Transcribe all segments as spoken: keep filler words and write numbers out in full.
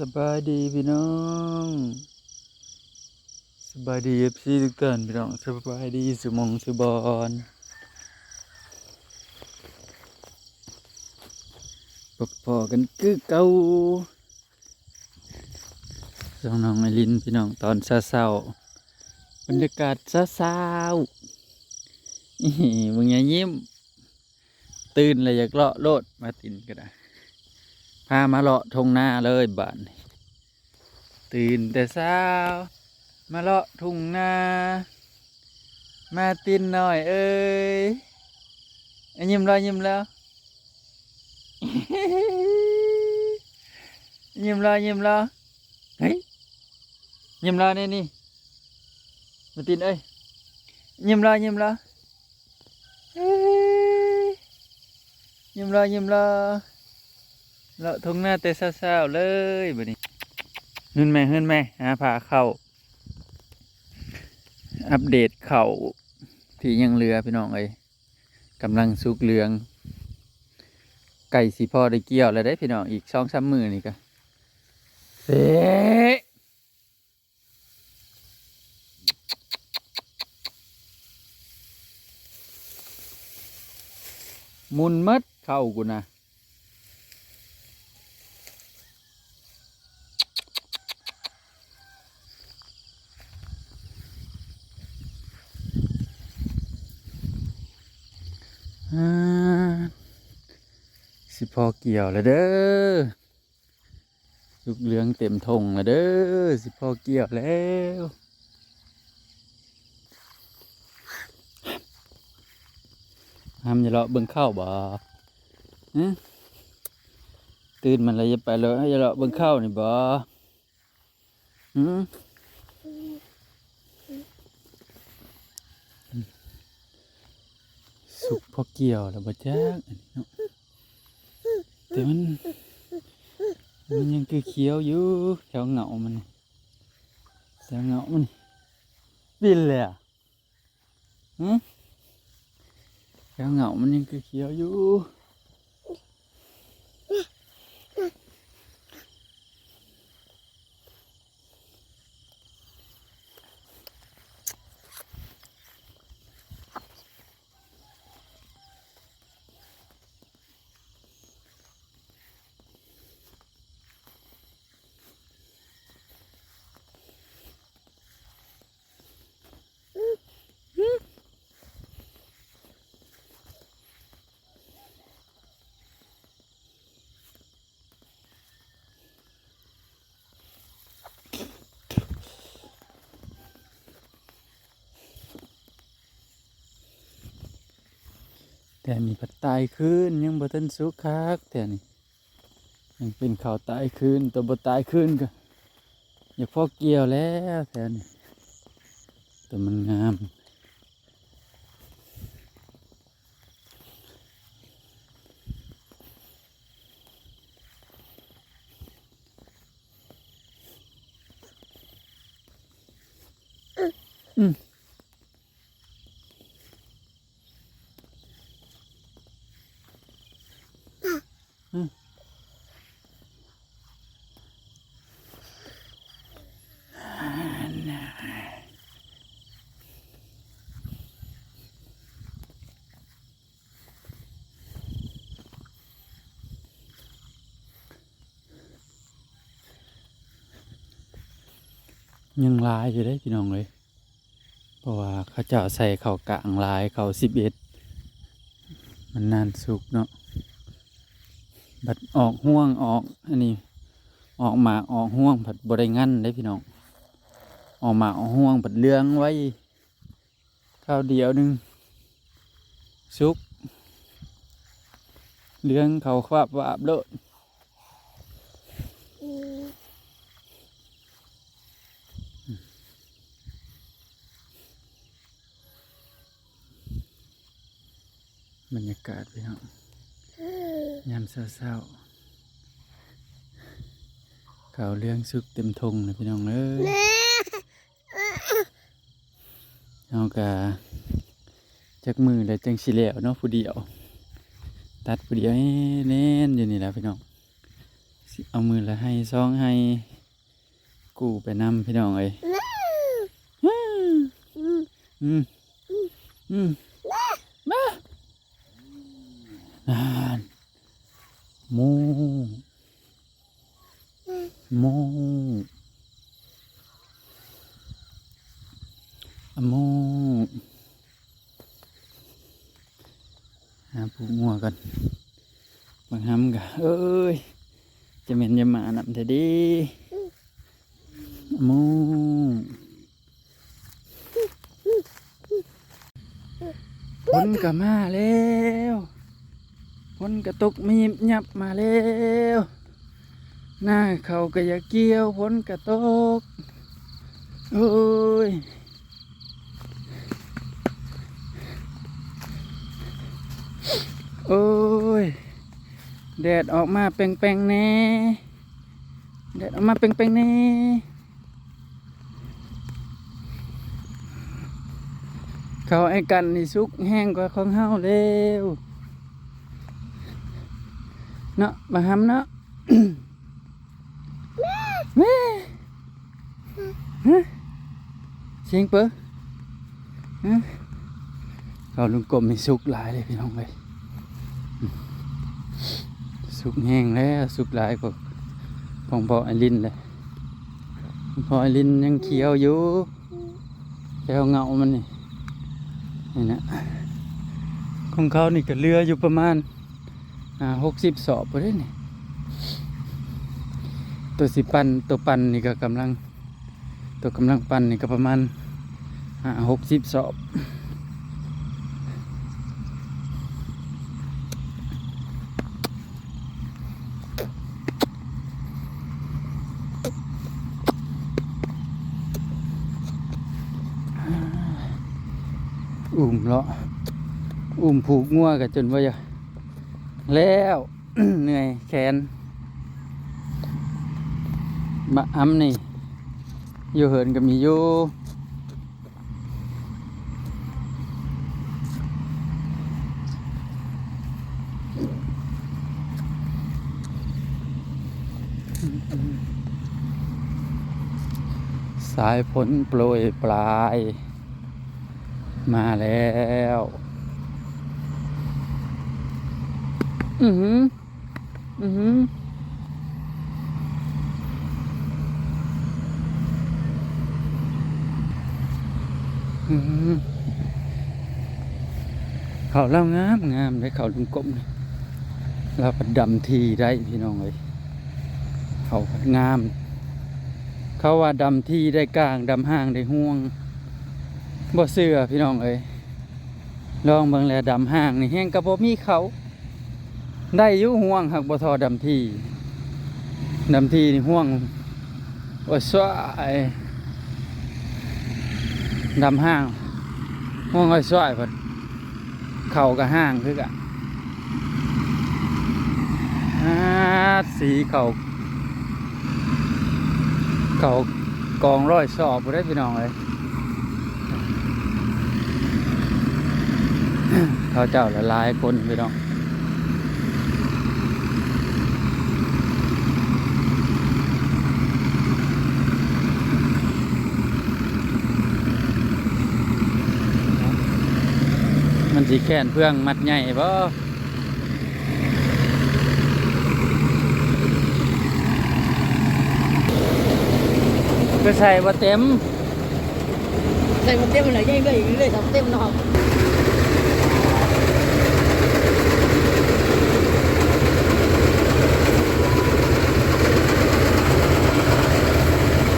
สบายดีพี่น้อง สบายดีเอฟซีทุกท่านพี่น้อง สบายดีสุหม่องสุบอน พบพ้อกันคือเก่า ส่องน้องไอรินพี่น้อง ตอนเช้าๆ บรรยากาศเช้าๆ อี๋ มึงอย่ายิ้ม ตื่นแล้วอยากเลาะโลด มาตินก็ได้ พามาเลาะทงนาเลยบาดนี้ ตื่นแต่เช้า มาเลาะทุ่งนา มาตินน้อยเอ้ย อ่ะ ยิ้มรอ ยิ้มรอ ยิ้มรอ ยิ้มรอ เฮ้ย ยิ้มรอนี่นี่ มาตินเอ้ย ยิ้มรอ ยิ้มรอ เฮ้ย ยิ้มรอ ยิ้มรอ เลาะทุ่งนาแต่เช้าๆเลยบัดนี้ หื้นแม่ หื้นแม่ หาผ้าเข้า อัปเดตเข้าที่ยังเหลือพี่น้องเอ้ย กำลังสุกเหลือง ใกล้สิพอได้เกี่ยวแล้วเด้พี่น้อง อีกสองสามมื้อนี่ก็ เสะ หมุนหมดเข้ากูนะ อ่า สิพอเกี่ยวแล้วเด้อ สุกเหลืองเต็มทงแล้วเด้อ สิพอเกี่ยวแล้ว ห้ามอย่าเลาะเบิ่งเข้าบ่ หึ ตื่นมาแล้วอย่าไปเลย อย่าเลาะเบิ่งเข้านี่บ่ หึ สุกพอเกี่ยวแล้วบ่จัก อันนี้เนาะ แต่มัน มันยังคือเขียวอยู่ แถวเหงามัน แถวเหงามัน บินเลยอะ หึ แถวเหงามันยังคือเขียวอยู่ แต่นี่ผัดตายคืนยังบ่ทันสุกคัก แต่นี่ยังเป็นข้าวตายคืน ตัวบ่ตายคืนก็ อยากพอเกี่ยวแล้วแถวนี้ แต่มันงาม อืม ยังหลายอยู่เด้พี่น้องเอ้ย เพราะว่าเขาเจ้าใส่ข้าวกลางหลาย ข้าวสิบเอ็ด มันนานสุกเนาะ บัดออกฮวงออก อันนี้ ออกหมากออกฮวง ผัดบ่ได้งันเด้พี่น้อง ออกหมากออกฮวง ผัดเหลืองไว คราวเดียวหนึ่ง สุก เหลืองเขาวาบวาบโลด บรรยากาศพี่น้อง ยามเช้าๆ เขาวเหลืองสุกเต็มทงเลยพี่น้องเอ้ย เฮากะจักมื้อแล้วจังสิแล้วเนาะ ผู้เดียว ตัดผู้เดียวแน่นอยู่นี่แหละพี่น้อง สิเอามือละไฮ่สองไฮ่ กู้ไปนำพี่น้องเอ้ย อืม อืม อืม มา นาน หมู่ หมู่ หมู่ หาผูกงัวก่อน บักหำกะ เอ้ย จะแม่นจะมานำแท้เด้ หมู่ ฝนกะมาแล้ว ฝนกะตกมีบยับมาแล้ว นาข้าวกะอยากเกี่ยว ฝนกะตก โอ้ย โอ้ย แดดออกมาแปงๆแน่ แดดออกมาแปงๆแน่ ข้าวไอ้กันนี่สุกแห้งกว่าของเฮาแล้ว เนาะ บักหำเนาะ แม่ ฮะ เสียงเปอ ฮะ ข้าวลุงกลมนี่สุกหลายเลยพี่น้องเอ้ย สุกแห้งแล้ว สุกหลายกว่าของพ่อไอรินเลย พ่อไอรินยังเขียวอยู่ แต่เงามันนี่ นี่นะ ของเขานี่ก็เหลืออยู่ประมาณ อ่า หกสิบสอบพอดีนี่ ตัวสิปั่น ตัวปั่นนี่ก็กำลัง ตัวกำลังปั่นนี่ก็ประมาณ อ่า หกสิบสอบ อุ้มเลาะ อุ้มผูกงัวกันจนว่าจะแล้ว เหนื่อยแขน บักหำนี่ อยู่เหินก็มีอยู่ สายฝนโปรยปลาย มาแล้ว อือหือ อือหือ อือหือ ข้าวลาวงามงามเลย ข้าวลุงกลมนี่ ลาวก็ดำทีได้พี่น้องเอ้ย ข้าวงาม เขาว่าดำทีได้กลาง ดำห้างได้ห่วง บ่เชื่อพี่น้องเอ้ย ลองเบิ่งแล้ว ดำห้างนี่แฮงก็บ่มีเขา ได้อยู่ห่วง หากบ่ทอดำที ดำทีนี่ห่วง โอ้ย สวย ดำห้าง ห่วง โอ้ย สวย เพิ่น เขาก็ห้างคือกัน อ่า สีเขา เขากองร้อยสอบบ่ได้พี่น้องเอ้ย เขาเจ้าละหลายคนพี่น้อง มันสิแค้นเฟืองมัดใหญ่บ่ ก็ใส่บ่เต็ม ใส่บ่เต็มเลย ใหญ่เลย ใส่บ่เต็มเนาะ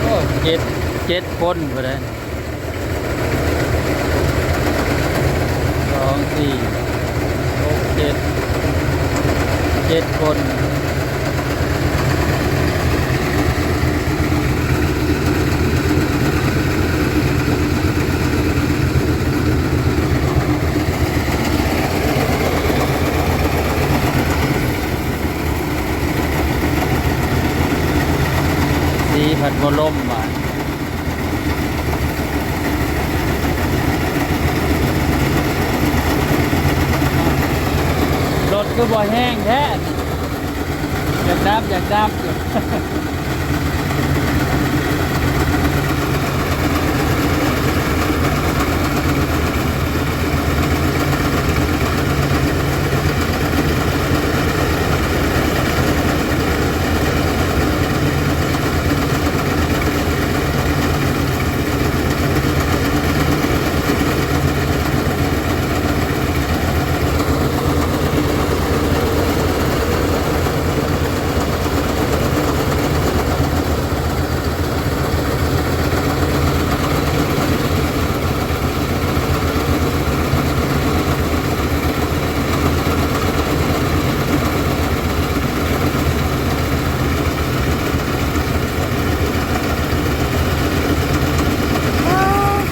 โอ้ เจ็ด เจ็ดคนบ่ได้ สอง สี่ หก เจ็ด เจ็ดคน สีผัดบ่ลมบาด รถคือบ่แห้งแท้ อยากดับ อยากดับอยู่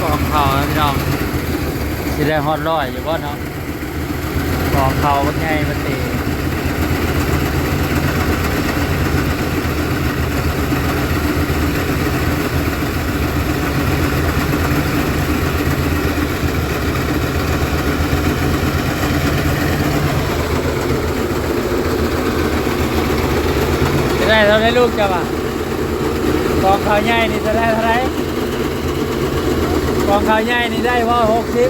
กองเขานะพี่น้อง สิได้ฮอดร้อยอยู่บ่เนาะ กองเขาบักใหญ่มาเตะ จะได้เท่าไรลูกเจ้าบ่ะ กองเขาใหญ่นี่จะได้เท่าไร กองเขาใหญ่นี่ได้บ่ หกสิบ